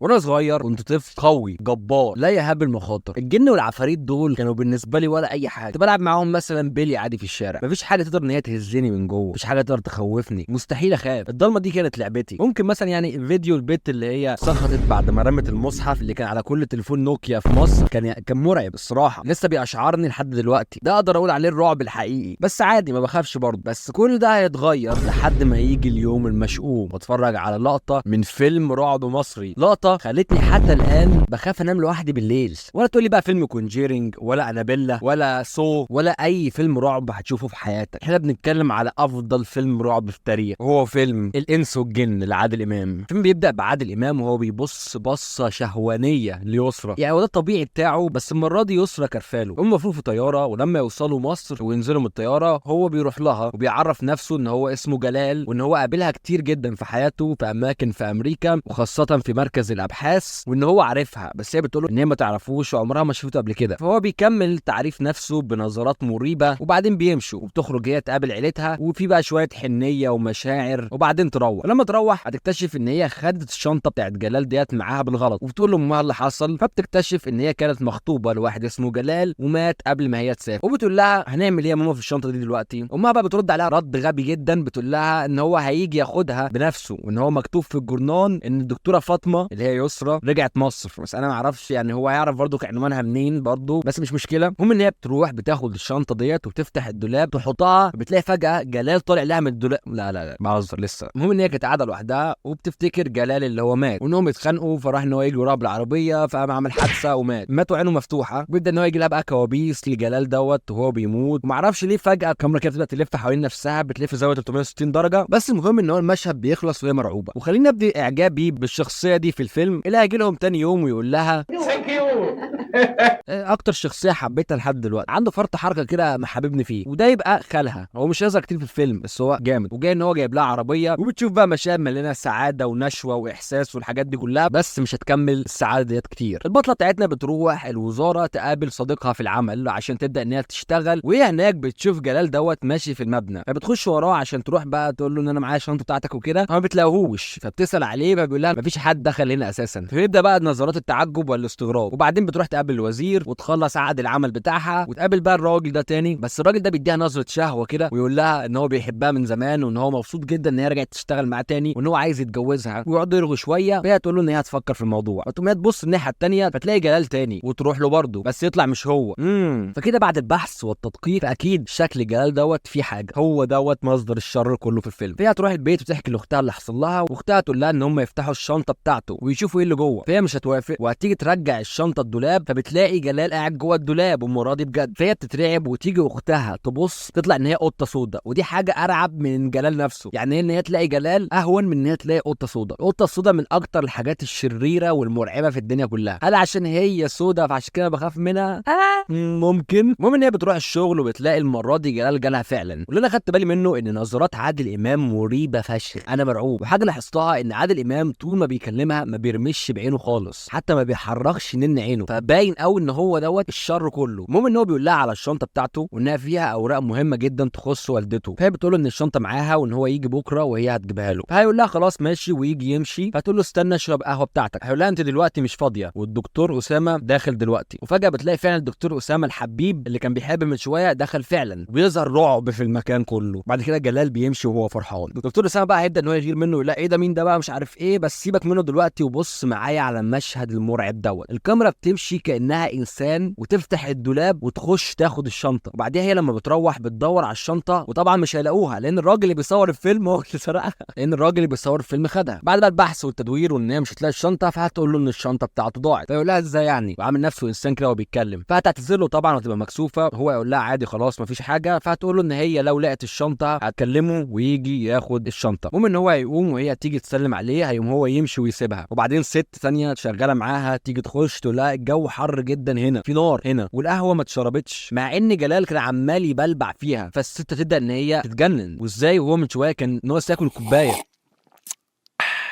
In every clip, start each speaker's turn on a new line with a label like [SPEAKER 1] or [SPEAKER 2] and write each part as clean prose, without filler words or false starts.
[SPEAKER 1] وانا صغير كنت طفل قوي جبار لا يهاب المخاطر. الجن والعفاريت دول كانوا بالنسبة لي ولا اي حاجه، كنت بلعب معاهم مثلا بيلي عادي في الشارع، مفيش حاجة تقدر ان هي تهزني من جوه، مفيش حاجة تقدر تخوفني، مستحيل اخاف. الضلمة دي كانت لعبتي. ممكن مثلا يعني فيديو البت اللي هي سقطت بعد ما رمت المصحف اللي كان على كل تليفون نوكيا في مصر كان مرعب الصراحه، لسه بيشعرني لحد دلوقتي. ده اقدر اقول عليه الرعب الحقيقي، بس عادي ما بخافش برضه. بس كل ده هيتغير لحد ما يجي اليوم المشؤوم واتفرج على لقطة من فيلم رعب مصري، لقطة خلتني حتى الان بخاف انام لوحدي بالليل. ولا تقولي بقى فيلم Conjuring ولا انابيلا ولا Saw ولا اي فيلم رعب هتشوفه في حياتك. احنا بنتكلم على افضل فيلم رعب في التاريخ، وهو فيلم الانس والجن لعادل امام. الفيلم بيبدا بعادل امام وهو بيبص بصة شهوانية ليسرى، يعني هو ده الطبيعي بتاعه، بس المرة دي يسرى كرفاله. هم المفروض في طيارة، ولما يوصلوا مصر وينزلوا من الطيارة هو بيروح لها وبيعرف نفسه ان هو اسمه جلال، وان هو قابلها كتير جدا في حياته في اماكن في امريكا وخاصة في مركز الابحاث، وان هو عارفها، بس هي بتقول له ان هي ما تعرفوش وعمرها ما شافته قبل كده. فهو بيكمل تعريف نفسه بنظرات مريبه، وبعدين بيمشوا وبتخرج هي تقابل عيلتها، وفي بقى شوية حنيه ومشاعر، وبعدين تروح. لما تروح هتكتشف ان هي خدت الشنطة بتاعت جلال ديت معاها بالغلط، وبتقول لامها اللي حصل، فبتكتشف ان هي كانت مخطوبه لواحد اسمه جلال ومات قبل ما هي تسافر. وبتقول لها هنعمل ايه يا ماما في الشنطة دي دلوقتي؟ امها بقى بترد عليها رد غبي جدا، بتقول لها ان هو هيجي ياخدها بنفسه، وان هو مكتوب في الجورنان ان الدكتورة فاطمة اللي هي يسرى رجعت مصر، بس انا ما اعرفش يعني هو هيعرف برضه عنوانها منين برضه، بس مش مشكلة. المهم ان هي بتروح بتاخد الشنطة ديت وبتفتح الدولاب تحطها، بتلاقي فجاة جلال طالع لها من الدولاب. لا لا لا بهزر لسه. المهم ان هي كانت قاعدة لوحدها وبتفتكر جلال اللي هو مات، وانهم اتخانقوا، فراح ان هو يجري وراها بالعربية فقام عمل حادثه ومات، مات وعينه مفتوحة. بيبدا ان هو يجي لها بقى كوابيس لجلال دوت وهو بيموت، وما اعرفش ليه فجاة الكاميرا كده بتبدا تلف حوالين نفسها، بتلف زاوية 360 درجه. بس المهم ان هو المشهد بيخلص وهي مرعوبه. وخلينا ابدي اعجابي بالشخصية دي في الفيلم اللي هيجي لهم تاني يوم ويقول لها
[SPEAKER 2] thank you.
[SPEAKER 1] اكتر شخصية حبيتها لحد دلوقتي، عنده فرط حركة كده محببني فيه، وده يبقى خالها. هو مش هيظهر كتير في الفيلم بس هو جامد، وجاي ان هو جايب لها عربية، وبتشوف بقى مشاهد مليانة سعادة ونشوة واحساس والحاجات دي كلها، بس مش هتكمل السعادة ديت كتير. البطلة بتاعتنا بتروح الوزارة تقابل صديقها في العمل عشان تبدا ان هي تشتغل، وهي هناك بتشوف جلال دوت ماشي في المبنى، فبتخش وراه عشان تروح بقى تقول له ان انا معايا الشنطة بتاعتك وكده، فما بتلاقيهوش، فبتسال عليه فبيقول لها مفيش حد دخل هنا اساسا. فبيبدا بقى نظرات التعجب والاستغراب، وبعدين بتروح تقابل الوزير وتخلص عقد العمل بتاعها، وتقابل بقى الراجل ده تاني، بس الراجل ده بيديها نظره شهوة كده ويقول لها ان هو بيحبها من زمان، وان هو مبسوط جدا ان هي رجعت تشتغل معاه تاني، وان هو عايز يتجوزها، ويقعدوا يرغوا شوية، فهي تقول له ان هي هتفكر في الموضوع، فتقوم هي تبص الناحية التانية فتلاقي جلال تاني وتروح له برضه، بس يطلع مش هو. فكده بعد البحث والتدقيق فاكيد شكل جلال دوت في حاجة، هو دوت مصدر الشر كله في الفيلم. فهي تروح البيت وتحكي لاختها اللي حصل لها، واختها تقول لها ان هم يفتحوا الشنطة بتاعته ويشوفوا ايه اللي جوه، فهي مش هتوافق وهتيجي ترجع الشنطة الدولاب، فبتلاقي جلال قاعد جوه الدولاب ومرادي بجد، فهي بتترعب وتيجي اختها تبص تطلع ان هي قطة سودا، ودي حاجة ارعب من جلال نفسه، يعني ان هي تلاقي جلال اهون من ان هي تلاقي قطة سودا. القطة السودا من اكتر الحاجات الشريرة والمرعبه في الدنيا كلها. هل عشان هي سودا فعشان كده بخاف منها؟ ممكن. المهم ان هي بتروح الشغل وبتلاقي المرة دي جلال جالها فعلا، واللي انا خدت بالي منه ان نظرات عادل امام مريبه فشخ، انا مرعوب. وحاجه لاحظتها ان عادل امام طول ما بيكلمها ما بيرمش بعينه خالص، حتى ما بيحركش نن عينه، فباين قوي ان هو دوت الشر كله. المهم ان هو بيقول لها على الشنطة بتاعته وانها فيها اوراق مهمة جدا تخص والدته، فهي بتقول له ان الشنطة معاها وان هو يجي بكره وهي هتجيبها له، فهيقول لها خلاص ماشي ويجي يمشي، فتقول له استنى اشرب قهوة بتاعتك، هيقول لها انت دلوقتي مش فاضية والدكتور اسامة داخل دلوقتي. وفجاة بتلاقي فعلا الدكتور اسامة الحبيب اللي كان بيحب من شوية دخل فعلا، وبيظهر رعب في المكان كله. بعد كده جلال بيمشي وهو فرحان. الدكتور اسامة بقى هيبدا ان هو يغير منه، لا ايه ده مين ده بقى مش عارف ايه، بس سيبك منه دلوقتي وبص معايا على المشهد المرعب دوت. الكاميرا بتمشي كانها انسان وتفتح الدولاب وتخش تاخد الشنطة، وبعديها هي لما بتروح بتدور على الشنطة، وطبعا مش هيلاقوها لان الراجل اللي بيصور الفيلم هو اللي سرقها، لان الراجل اللي بيصور الفيلم خدها. بعد بقى البحث والتدوير وان هي مش هتلاقي الشنطة، فهتقول له ان الشنطة بتاعته ضاعت، فيقول لها ازاي يعني، وعامل نفسه انسان كده وبيتكلم، فهتعتذر له طبعا وتبقى مكسوفه، هو يقول لها عادي خلاص مفيش حاجة، فهتقول له ان هي لو لقت الشنطة هتكلمه ويجي ياخد الشنطة. المهم ان هو هيقوم وهي تيجي تسلم عليه، هيقوم هو يمشي ويسيبها، وبعدين ست ثانية شغالة معاها تيجي تخش تقول لها الجو حر جدا هنا، في نار هنا، والقهوة ما اتشربتش، مع ان جلال كان عمال يبلبع فيها، فالست تبدا ان هي تتجنن، وازاي وهو من شوية كان ناقص ياكل كوباية.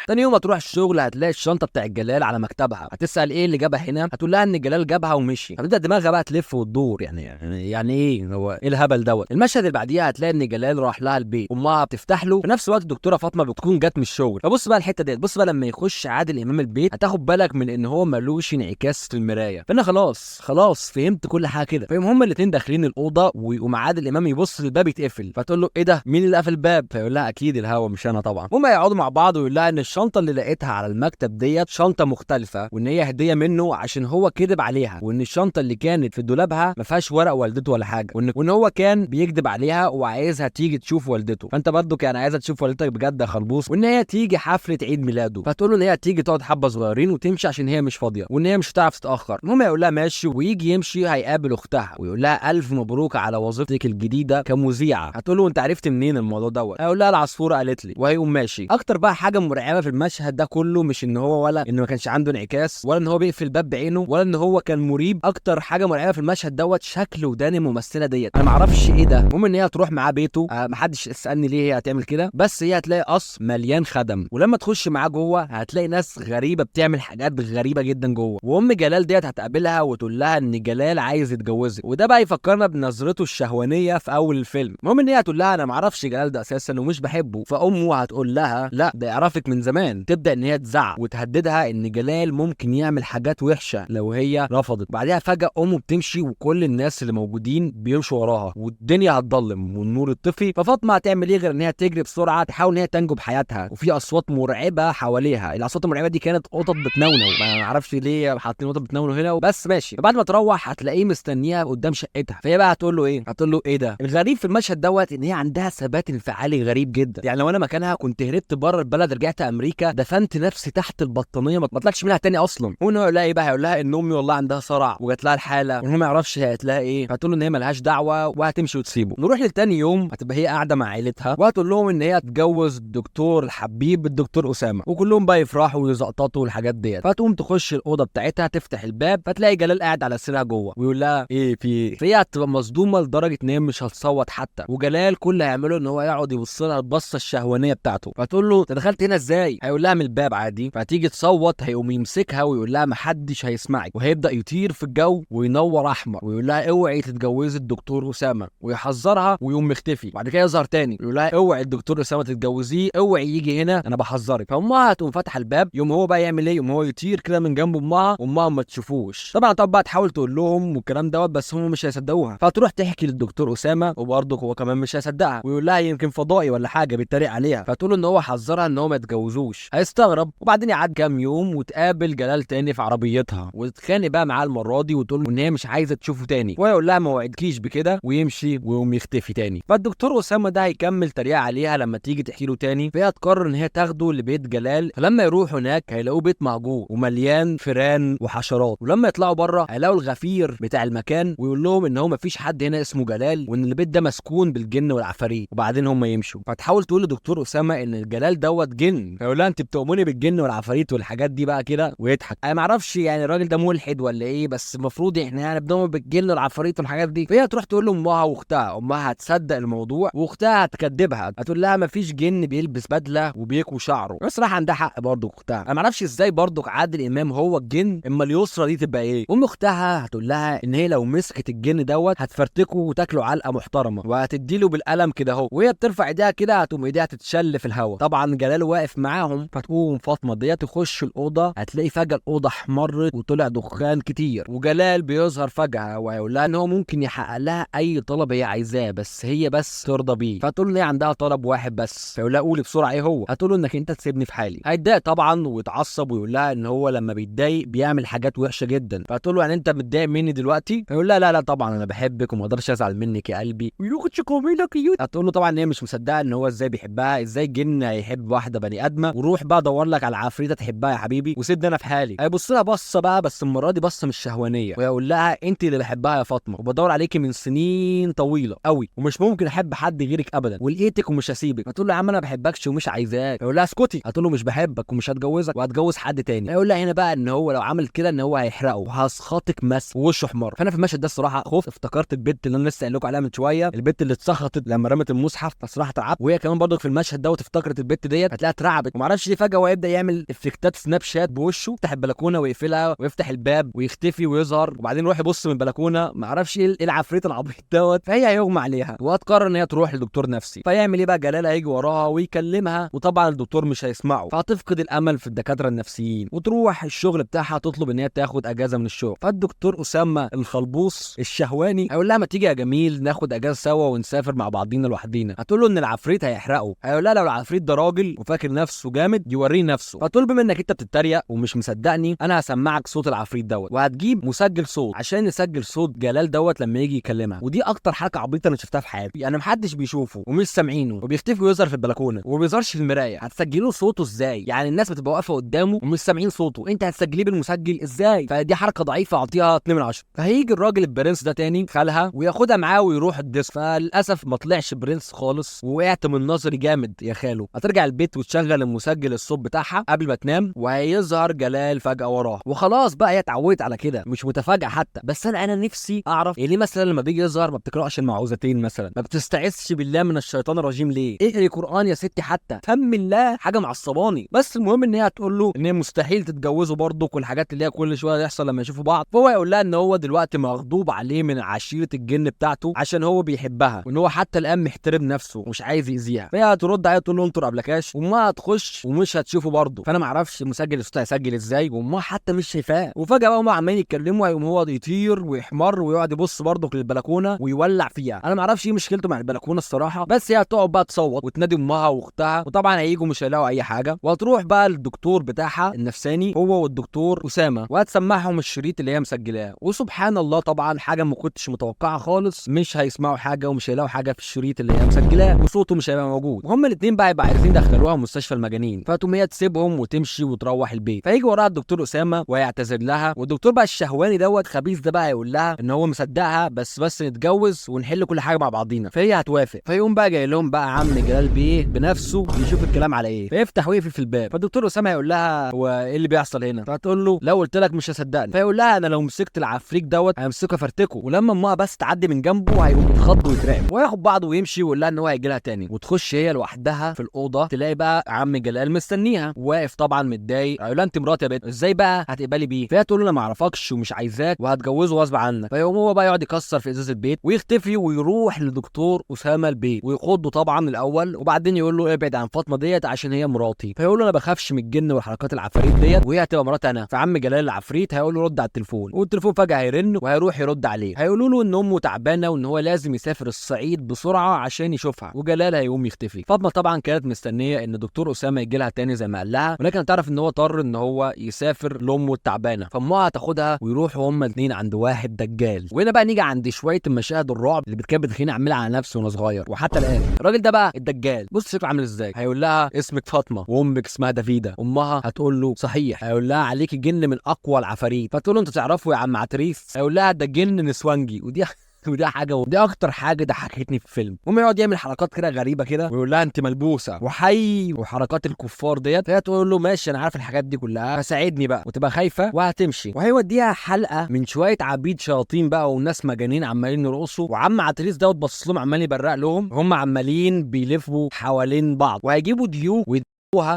[SPEAKER 1] الصبح. تاني يوم هتروح الشغل هتلاقي الشنطة بتاع جلال على مكتبها، هتسال ايه اللي جابها هنا، هتقول لها ان جلال جابها ومشي. هتبدا دماغها بقى تلف وتدور، يعني ايه هو ايه الهبل دوت. المشهد اللي بعديها هتلاقي ان جلال راح لها البيت، امها بتفتح له، في نفس الوقت الدكتورة فاطمة بتكون جت من الشغل. فبص بقى الحتة ديت، بص بقى لما يخش عادل امام البيت هتاخد بالك من ان هو ملوش انعكاس في المراية. فانا خلاص فهمت كل حاجة كده. فيقوم هما الاثنين داخلين الاوضة، ويقوم عادل امام يبص للباب يتقفل، فتقول له ايه ده، مين اللي قفل الباب؟ فيقول لها اكيد الهوا مش انا طبعا. هما يقعدوا مع بعض ويقول لها ان الشنطة اللي لقيتها على المكتب ديت شنطه مختلفة، وان هي هديه منه عشان هو كذب عليها، وان الشنطة اللي كانت في دولابها ما فيهاش ورق والدته ولا حاجة، وان هو كان بيكذب عليها وعايزها تيجي تشوف والدته. فانت برضو كان عايزها تشوف والدتك بجد يا خلبوص، وان هي تيجي حفلة عيد ميلاده. فتقول له ان هي تيجي تقعد حبه صغيرين وتمشي عشان هي مش فاضية، وان هي مش هتعرف تتاخر. المهم يقول لها ماشي، ويجي يمشي هيقابل اختها ويقول لها الف مبروك على وظيفتك الجديدة كمذيعه. هتقول له انت عرفت منين الموضوع دوت؟ هيقول لها العصفوره قالت لي، وهيقوم ماشي. اكتر بقى حاجة مرعبة في المشهد ده كله مش ان هو ولا انه ما كانش عنده انعكاس، ولا ان هو بيقفل الباب بعينه، ولا ان هو كان مريب. اكتر حاجة مرعبة في المشهد دوت شكل ودان الممثلة ديت، انا ما اعرفش ايه ده. المهم ان هي هتروح معاه بيته، محدش يسالني ليه هي هتعمل كده، بس هي هتلاقي قصر مليان خدم، ولما تخش معاه جوه هتلاقي ناس غريبة بتعمل حاجات غريبة جدا جوه. وام جلال ديت هتقابلها وتقول لها ان جلال عايز يتجوزك، وده بقى يفكرنا بنظرته الشهوانية في اول الفيلم. المهم ان هي هتقول لها انا ما اعرفش جلال ده اساسا ومش بحبه، فامه هتقول لها لا ده يعرفك من زمان. تبدا ان هي تزعق وتهددها ان جلال ممكن يعمل حاجات وحشة لو هي رفضت. بعدها فجاة امه بتمشي وكل الناس اللي موجودين بيمشوا وراها، والدنيا هتضلم والنور يطفي. ففاطمة هتعمل ايه غير ان هي تجري بسرعة تحاول ان هي تنجو بحياتها، وفي اصوات مرعبة حواليها. الاصوات المرعبة دي كانت قطط بتنونو، ما اعرفش ليه حاطين قطط بتنونو هنا، بس ماشي. فبعد ما تروح هتلاقيه مستنيها قدام شقتها، فهي بقى هتقول له ايه؟ هتقول له ايه ده؟ الغريب في المشهد دوت ان هي عندها ثبات انفعالي غريب جدا، يعني لو انا مكانها كنت هربت بره البلد، رجعت امريكا، دفنت نفسي تحت البطانيه، ما طلعتش منها تاني اصلا. هو يقول لها ايه بقى؟ هيقول لها ان امي والله عندها صرع وجات لها الحالة، وهو ما يعرفش هي قالت لها ايه، فهتقول له ان هي ملهاش دعوه وهتمشي وتسيبه. نروح لتاني يوم، هتبقى هي قاعدة مع عيلتها وهتقول لهم ان هي هتتجوز الدكتور الحبيب الدكتور اسامة، وكلهم بقى يفرحوا ويزقططوا والحاجات ديت. فتقوم تخش الاوضة بتاعتها، تفتح الباب، فتلاقي جلال قاعد على سريرها جوه ويقول لها ايه في ايه؟ فهي هتبقى مصدومة لدرجة ان هي مش هتصوت حتى، وجلال كل اللي هيعمله ان هو يقعد يبص لها البصه الشهوانية بتاعته. فتقول له انت دخلت هنا ازاي؟ هيقول لها من الباب عادي. فتيجي تصوت، هيقوم يمسكها ويقول لها محدش هيسمعك، وهيبدا يطير في الجو وينور احمر ويقول لها اوعي تتجوزي الدكتور اسامة، ويحذرها ويقوم مختفي. بعد كده يظهر تاني يقول لها اوعي الدكتور اسامة تتجوزيه، اوعي يجي هنا انا بحذرك. فامها هتقوم فاتحة الباب، يوم هو بقى يعمل ايه؟ يوم هو يطير كده من جنب امها، وامها ما تشوفوش طبعا. طب بقى تحاول تقول لهم والكلام دوت، بس هم مش هيصدقوها. فتروح تحكي للدكتور اسامة، وبرضه هو كمان مش هيصدقها ويقول لها يمكن فضائي ولا حاجة، بيتريق عليها. فتقول له ان هو حذرها ان هو ما يتجوزوش، هيستغرب. وبعدين يعد كام يوم وتقابل جلال تاني في عربيتها، وتتخانق بقى معاه المرة دي وتقول له ان هي مش عايزه تشوفه تاني، ويقول لها ما وعدكيش بكده، ويمشي ويقوم يختفي تاني. فالدكتور اسامة ده هيكمل تريقه عليها لما تيجي تحكي له تاني، فهي تقرر ان هي تاخده لبيت جلال. فلما يروحوا هناك هيلاقوه بيت مهجور ومليان فيران وحشرات، ولما يطلعوا بره هيلاقوا الغفير بتاع المكان ويقول لهم ان هو مفيش حد هنا اسمه جلال، وان البيت ده مسكون بالجن والعفاريت. وبعدين هم يمشوا. فتحاول تقول لدكتور اسامة ان الجلال دوت جن، فيقول لها انت بتؤمني بالجن والعفاريت والحاجات دي بقى كده، ويضحك. انا ما اعرفش يعني الراجل ده ملحد ولا ايه، بس المفروض احنا يعني بنؤمن بالجن والعفاريت والحاجات دي. فهي تروح تقول لامها واختها، امها هتصدق الموضوع واختها هتكدبها، هتقول لها مفيش جن بيلبس بدله وبيكوي شعره. بس راح عندها حق برضه اختها. انا ما اعرفش ازاي برضه عادل امام هو الجن، اما اليسرى دي تبقى ايه. ام اختها هتقول لها ان هي لو مسكت الجن دوت هتفرتكه وتاكله علقه محترمه، وهتدي له بالقلم كده اهو، وهي بترفع ايديها كده هتقوم ايديها تتشل في الهواء. طبعا جلال واقف معاهم. فتقوم فاطمة ديت تخش الاوضة، هتلاقي فجاة الاوضة احمرت وطلع دخان كتير، وجلال بيظهر فجاة وهيقول لها ان هو ممكن يحقق لها اي طلب هي عايزاه، بس هي بس ترضى بيه. فتقول له عندها طلب واحد بس، فيقول لها قولي بسرعة ايه هو؟ هتقول له انك انت تسيبني في حالي. هيتضايق طبعا ويتعصب ويقول لها ان هو لما بيتضايق بيعمل حاجات وحشة جدا. فتقول له يعني انت متضايق مني دلوقتي؟ فيقول لها لا لا طبعا انا بحبك وما اقدرش ازعل منك يا قلبي. هتقول له طبعا ان هي مش مصدقه ان هو ازاي بيحبها، ازاي جن هيحب واحدة بني ادمه، وروح بقى دور لك على عفريته تحبها يا حبيبي وسيبني انا في حالي. هيبص لها بصة بقى، بس المرة دي بصة مش شهوانية، ويقول لها انت اللي بحبها يا فاطمة، وبدور عليكي من سنين طويلة قوي، ومش ممكن احب حد غيرك ابدا، ولقيتك ومش هسيبك. هتقول له يا عم انا ما بحبكش ومش عايزاك. يقول لها اسكتي. هتقول له مش بحبك ومش هتجوزك وهتجوز حد تاني. هيقول لها هنا بقى ان هو لو عمل كده ان هو هيحرقه وهسخطك مس ووشه احمر. فانا في المشهد ده الصراحة خفت، افتكرت البت اللي انا لسه قايل لكم عليها من شوية، البت اللي اتسخطت لما رمت المصحف، فالصراحه اترعبت. وهي كمان برضك في المشهد دوت افتكرت البت ديت، هتلاقيها اترعبت. ومعرفش ليه فجاة هو يبدا يعمل افكتات سناب شات بوشه، يفتح البلكونه ويقفلها ويفتح الباب ويختفي ويظهر، وبعدين يروح يبص من البلكونه، معرفش ايه العفريت العبيط دوت. فهي هيغمى عليها وهتقرر ان هي تروح لدكتور نفسي. فيعمل ايه بقى جلال؟ هيجي وراها ويكلمها، وطبعا الدكتور مش هيسمعه، فهتفقد الامل في الدكاترة النفسيين وتروح الشغل بتاعها تطلب ان هي تاخد اجازه من الشغل. فالدكتور اسامة الخلبوص الشهواني هيقول لها ما تيجي يا جميل ناخد اجازه سوا ونسافر مع بعضينا لوحدينا. هتقول له ان العفريت هيحرقه، هيقول لها لو العفريت ده راجل وفاكر نفسه جامد يوريه نفسه. فتقول بما انك انت بتتريق ومش مصدقني انا هسمعك صوت العفريت دوت، وهتجيب مسجل صوت عشان نسجل صوت جلال دوت لما يجي يكلمها. ودي اكتر حركة عبيطه انا شفتها في حياتي، يعني محدش بيشوفه ومش سامعينه وبيختفي ويظهر في البلكونه وما بيظهرش في المراية، هتسجلوا صوته ازاي؟ يعني الناس بتبقى واقفة قدامه ومش سامعين صوته، انت هتسجليه بالمسجل ازاي؟ فدي حركة ضعيفة، اعطيها 2 من 10. فهيجي الراجل البرنس ده تاني خالها وياخدها معاه ويروح الديسك، فللاسف ما طلعش برنس خالص، ووقعت من نظري جامد يا خالو. هترجع البيت وتشغل المسجل الصوت بتاعها قبل ما تنام، وهيظهر جلال فجاة وراها، وخلاص بقى هي اتعودت على كده، مش متفاجئه حتى. بس انا نفسي اعرف إيه ليه مثلا لما بيجي يظهر ما بتقراش المعوذتين مثلا، ما بتستعذش بالله من الشيطان الرجيم ليه؟ اقري قران يا ستي حتى، فم الله، حاجة معصباني. بس المهم ان هي هتقول له ان هي مستحيل تتجوزه برضه، والحاجات اللي هي كل شوية يحصل لما يشوفوا بعض. فهو يقول لها ان هو دلوقتي مغضوب عليه من عشيره الجن بتاعته عشان هو بيحبها، وان هو حتى الان محترم نفسه ومش عايز يأذيها. فهي هترد عليه تقول له انطر قبلكاش، وما هتخش ومش هتشوفه برضه. فانا ما اعرفش مسجل الصوت هيسجل ازاي وما حتى مش شايفاه. وفجاة بقى هم عمالين يتكلموا، هيقوم هو يطير ويحمر ويقعد يبص برضه للبلكونه ويولع فيها. انا ما اعرفش ايه مشكلته مع البلكونه الصراحة، بس هي هتقعد بقى تصوت وتنادي امها واختها، وطبعا هيجوا مش هيلاقوا اي حاجة. وهتروح بقى للدكتور بتاعها النفساني هو والدكتور اسامة، وهتسمعهم الشريط اللي هي مسجلاه. وسبحان الله طبعا حاجة ما كنتش متوقعها خالص، مش هيسمعوا حاجة ومش هيلاقوا حاجة في الشريط اللي هي مسجلاه، وصوته مش هيبقى موجود. وهم الاثنين بقى يبقى عايزين يدخلوها مستشفى المجانين، فتقوم هي تسيبهم وتمشي وتروح البيت. فيجي وراها الدكتور اسامة ويعتذر لها، والدكتور بقى الشهواني دوت خبيث ده بقى يقول لها ان هو مصدقها، بس نتجوز ونحل كل حاجة مع بعضينا، فهي هتوافق. فيقوم بقى جاي لهم بقى عم جلال بيه بنفسه يشوف الكلام على ايه، فيفتح ويقفل في الباب. فالدكتور اسامة هيقول لها هو ايه اللي بيحصل هنا؟ فهتقول له لو قلت لك مش هصدقني. فيقول لها انا لو مسكت العفريت دوت همسكه افرتكه، ولما امها بس تعدي من جنبه هيقوم يتخض ويترعب وياخد بعضه ويمشي، ويقول لها ان هو هيجي لها تاني. وتخش هي لوحدها في الاوضة، تلاقي بقى عم جلال مستنيها واقف طبعا متضايق، هيقول لها انت مراتي يا بنت ازاي بقى هتقبلي بيه؟ فهي تقول له انا ما اعرفكش ومش عايزاك وهتجوزه غصب عنك. فيقوم هو بقى يقعد يكسر في ازاز البيت ويختفي ويروح لدكتور اسامة البيت ويخضه طبعا الاول، وبعدين يقول له ابعد عن فاطمة ديت عشان هي مراتي. فيقول له انا بخافش من الجن والحركات العفاريت ديت وهي هتبقى مراتي انا. فعم جلال العفريت هيقول له رد على التليفون، والتليفون فجاة هيرن وهيروح يرد عليه. هيقولوا له ان امه تعبانة وان هو لازم يسافر الصعيد بسرعة عشان يشوفها، وجلال هيقوم يختفي. فاطمة طبعا كانت مستنيه ان دكتور اسامة يجي لها تاني زي ما قال لها، ولكن تعرف ان هو اضطر ان هو يسافر لامه التعبانة، فامها هتاخدها ويروحوا هما الاثنين عند واحد دجال. وهنا بقى نيجي عند شوية المشاهد الرعب اللي كانت بتخليني اعملها على نفسي وانا صغير وحتى الان. الراجل ده بقى الدجال بص شكله عامل ازاي، هيقول لها اسمك فاطمة وامك اسمها دافيدا. امها هتقول له صحيح. هيقول لها عليك جن من اقوى العفاريت. فتقول له انت تعرفه يا عم عتريس؟ هيقول لها ده جن نسوانجي. ودي حاجة، ودي اكتر حاجة ضحكتني في الفيلم. المهم يقعد يعمل حركات كده غريبة كده ويقول لها انت ملبوسه وحي وحركات الكفار ديت. فهي تقول له ماشي انا عارف الحاجات دي كلها فساعدني بقى، وتبقى خايفة وهتمشي. وهيوديها حلقة من شوية عبيد شياطين بقى وناس مجانين عمالين يرقصوا، وعم عتريس دوت بص لهم عمال يبرق لهم، هم عمالين بيلفوا حوالين بعض، وهيجيبوا ديوك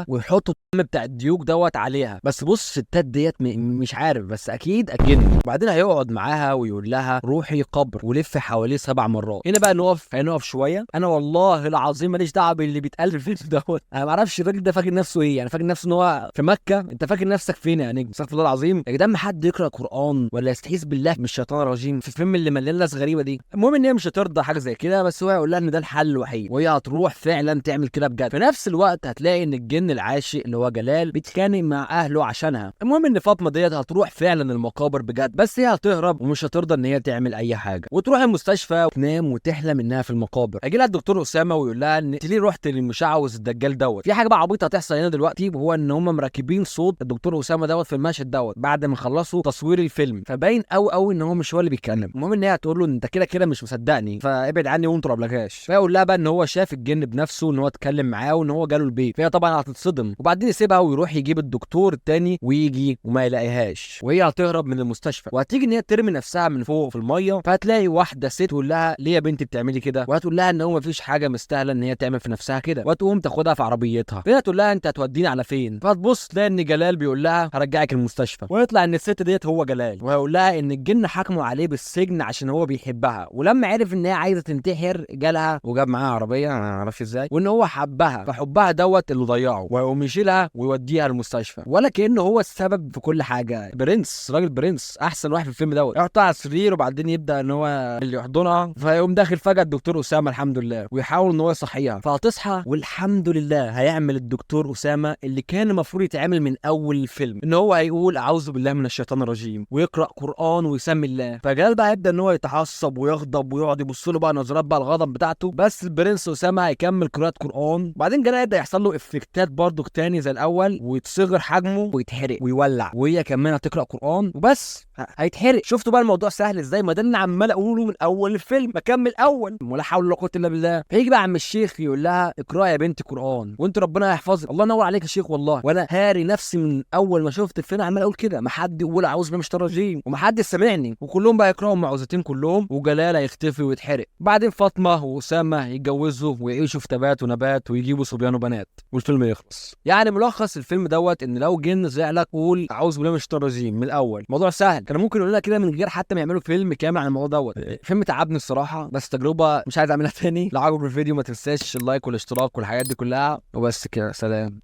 [SPEAKER 1] ويحطوا الدم بتاع الديوك دوت عليها. بس بص الستات ديت مش عارف بس اكيد اجن. وبعدين هيقعد معاها ويقول لها روحي قبر ولف حواليه 7 مرات. هنا بقى هنقف شوية. انا والله العظيم ماليش دعوه باللي بيتقال في الفيلم دوت، انا ما اعرفش الراجل ده فاكر نفسه ايه، يعني فاكر نفسه ان هو في مكة؟ انت فاكر نفسك فين يا نجم؟ استغفر الله العظيم يا جدعان، حد يقرا قران ولا يستعيذ بالله من الشيطان الرجيم في الفيلم اللي مليان ناس غريبة دي؟ المهم ان هي مش هترضى حاجة زي كده، بس هو هيقول لها ان ده الحل الوحيد، وهي هتروح فعلا تعمل كده بجد. في نفس الوقت هتلاقي ان الجن العاشق اللي هو جلال بيتخانق مع اهله عشانها. المهم ان فاطمة ديت هتروح فعلا المقابر بجد، بس هي هتهرب ومش هترضى ان هي تعمل اي حاجة، وتروح المستشفى وتنام وتحلم انها في المقابر. هيجي لها الدكتور اسامة ويقول لها ان انت ليه رحت للمشعوذ الدجال دوت؟ في حاجة بقى عبيطه هتحصل هنا دلوقتي، وهو ان هم مركبين صوت الدكتور اسامة دوت في المشهد دوت بعد ما خلصوا تصوير الفيلم، فباين قوي قوي ان هو مش هو اللي بيتكلم. المهم ان هي هتقول له انت كده كده مش مصدقني فابعد عني وانت ما بلغاش. فيقول لها بقى ان هو شاف الجن بنفسه، ان هو اتكلم معاه، وان هو جاله البيت. فهي طبعا طبعا هتتصدم، وبعدين يسيبها ويروح يجيب الدكتور التاني ويجي وما يلاقيهاش، وهي هتهرب من المستشفى، وهتيجي ان هي ترمي نفسها من فوق في المية. فهتلاقي واحدة ست تقول لها ليه يا بنتي بتعملي كده، وهتقول لها ان هو مفيش حاجة مستاهلة ان هي تعمل في نفسها كده، وهتقوم تاخدها في عربيتها. فهي تقول لها انت هتوديني على فين؟ فهتبص تلاقي ان جلال بيقول لها هرجعك المستشفى، ويطلع ان الست ديت هو جلال، وهيقول لها ان الجن حكموا عليه بالسجن عشان هو بيحبها، ولما عرف ان هي عايزه تنتحر جالها وجاب معاها عربية انا ما اعرفش ازاي، وان هو حبها فحبها دوت اللي ضيعه، ويقوم يشيلها ويوديها المستشفى، ولا كانه هو السبب في كل حاجة. برنس، راجل برنس، احسن واحد في الفيلم دوت. يحطها على السرير وبعدين يبدا ان هو اللي يحضنها، فيقوم داخل فجاة الدكتور اسامة الحمد لله ويحاول ان هو يصحيها، فهتصحى والحمد لله. هيعمل الدكتور اسامة اللي كان المفروض يتعمل من اول الفيلم، ان هو هيقول اعوذ بالله من الشيطان الرجيم ويقرا قران ويسمي الله. فجلال بقى هيبدا ان هو يتعصب ويغضب ويقعد يبص له بقى نظرات بقى الغضب بتاعته، بس البرنس اسامة هيكمل قراءة قران. وبعدين جلال هيبدا يحصل له افكتات برضو تاني زي الاول، ويتصغر حجمه ويتحرق ويولع، وهي كمان هتقرا قران وبس هيتحرق. شفتوا بقى الموضوع سهل ازاي؟ ما ده اللي عمال اقوله من اول الفيلم، بكمل اول ولا حول ولا قوة الا بالله. فيجي بقى عم الشيخ يقول لها اقرأي يا بنتي قران وانت ربنا هيحفظك. الله ينور عليك يا شيخ والله، وانا هاري نفسي من اول ما شفت الفيلم عمال اقول كده، ما حد يقول اعوذ بالله من الشيطان الرجيم وما حد سامعني، وكلهم بقى يقراوا معوذتين كلهم، وجلال هيختفي ويتحرق. بعدين فاطمة واسامة يتجوزوا ويعيشوا في تبات ونبات ويجيبوا صبيان وبنات والفيلم يخلص. يعني ملخص الفيلم دوت ان لو جن زعلك قول اعوذ بالله من الشيطان الرجيم من الاول، الموضوع سهل. كانوا ممكن يقولوا لنا كده من غير حتى ما يعملوا فيلم كامل عن الموضوع دوت. فيلم تعبني الصراحة، بس تجربه مش عايز اعملها تاني. لو عجبك الفيديو ما تنساش ال like والاشتراك والحاجات دي كلها، وبس كده، سلام.